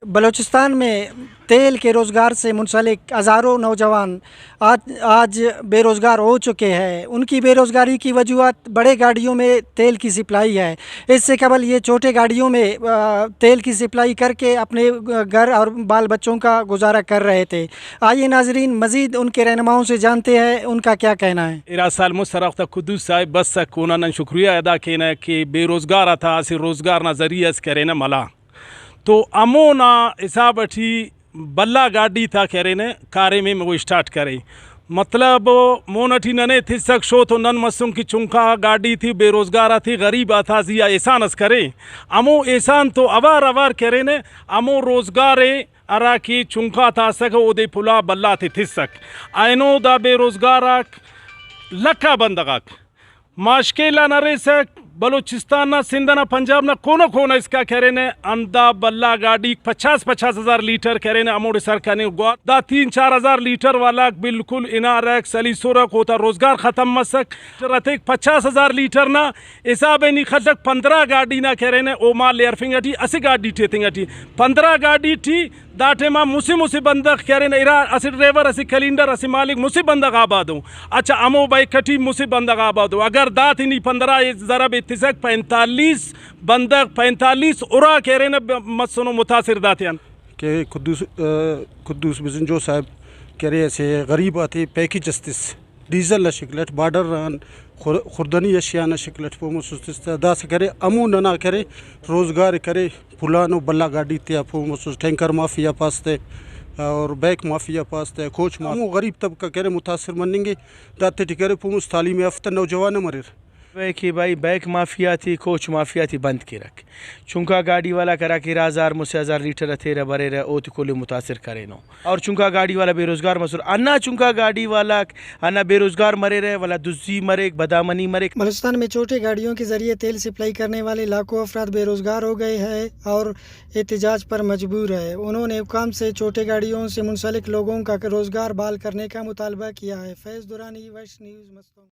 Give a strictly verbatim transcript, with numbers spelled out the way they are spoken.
بلوچستان میں تیل کے روزگار سے منسلک ہزاروں نوجوان آج آج بے روزگار ہو چکے ہیں۔ ان کی بے روزگاری کی وجوہات بڑے گاڑیوں میں تیل کی سپلائی ہے۔ اس سے قبل یہ چھوٹے گاڑیوں میں تیل کی سپلائی کر کے اپنے گھر اور بال بچوں کا گزارا کر رہے تھے۔ آئیے ناظرین، مزید ان کے رہنماؤں سے جانتے ہیں ان کا کیا کہنا ہے۔ ارا سال مست ہرا وخت آ قدوس صاحب بسک، اونا نن شکریہ ادا کینہ کہ بے روزگار آتا اسہ روزگار نا ذریعہ اس کرینہ ملا۔ تو ہمونا حساب ٹی بھلا گاڈی تا کہ ارینہ کاریم ءِ او اسٹارٹ کرے۔ مطلب، مون ٹی ننے تسک شو تو نن مسن کہ چنکا گاڈی تے بے روزگار آتے غریب آتا زی آ احسان اس کرے۔ ہمو احسان تو اوار اوار کرینہ، ہمو روزگار ءِ ہرا کہ چنکا تا اسکہ اودے پھلا بھلا تے تسک۔ اینو دا بے روزگار آک لکھ آ بندغ آک ماشکیل آن ہریسہ بلوچستان نا، سندھ ئنا، پنجاب نا کونہ کونہ اسکا کرینہ، ہندا بھلا گاڈیک پچاس پچاس ہزار لیٹر کرینہ، ہموڑے سر کننگ گوات۔ دا تین چار ہزار لیٹر والاک بالکل ہنارک، سلیسرک، اوتا روزگار ختم مسک۔ لیٹر ہتیک پچاس ہزار لیٹر نا حساب ءِ نی خلک، پندرہ گاڈی نا کرینہ، او مال ءِ ہرفنگ ٹی اسہ گاڈی ٹی ہتنگ ٹی، پندرہ گاڈی ٹی دا ٹائما مسہ مسہ بندغ کہ ارینہ، ارا اسہ ڈرائیور، اسہ کلینڈر، اسہ مالک، مسہ بندغ آباد ءُ۔ اچھا، ہمو بائیک ٹی مسہ بندغ آباد ءُ۔ اگر دا تے نی پندرہ ءِ ضرب ءِ تسک، پینتالیس بندغ، پینتالیس ارا کہ ارینہ ب-، مسنو متاثر داتیان۔ کہ قدوس، آ، قدوس بزنجو صاحب کہ ارے اسہ غریب آتے پیکج اس تس۔ ڈیزل نا شکل اٹ بارڈر آن خر-، خوردنی اشیاء نا شکل اٹ پہہ مسس تس تہ داسہ کرے ہمو ننا کرے روزگار کرے، پھلانو بھلا گاڈی تیا پہہ مسس، ٹینکر مافیا پاس تہ اور بیک مافیا پاس تہ کوچ مافیا۔ ہمو غریب طبقہ کرے متاثر مننگے، داتے ٹی کرے پہہ مس تعلیم یافتہ نوجوان ہم اریر۔ کہ بھائی بیک مافیا تے کوچ مافیا تے بند کیرک۔ چنکا گاڈی والاک ہراکہ ارا ہزار مسہ ہزار لیٹر ہتیرہ بریرہ، اوتے کل ئے متاثر کرینو۔ اور چنکا گاڈی والا بے روزگار مسر۔ ہندا چنکا گاڈی والاک ہندا بے روزگار مریرہ، ولدا دزی مریک، بدامنی مریک۔ بلوچستان میں چھوٹے گاڑیوں کے ذریعے تیل سپلائی کرنے والے لاکھوں افراد بے روزگار ہو گئے ہیں اور احتجاج پر مجبور ہے۔ انہوں نے حکام سے چھوٹے گاڑیوں سے منسلک لوگوں کا روزگار بحال کرنے کا مطالبہ کیا ہے۔ فیض درانی، ویسٹ نیوز، مستونگ۔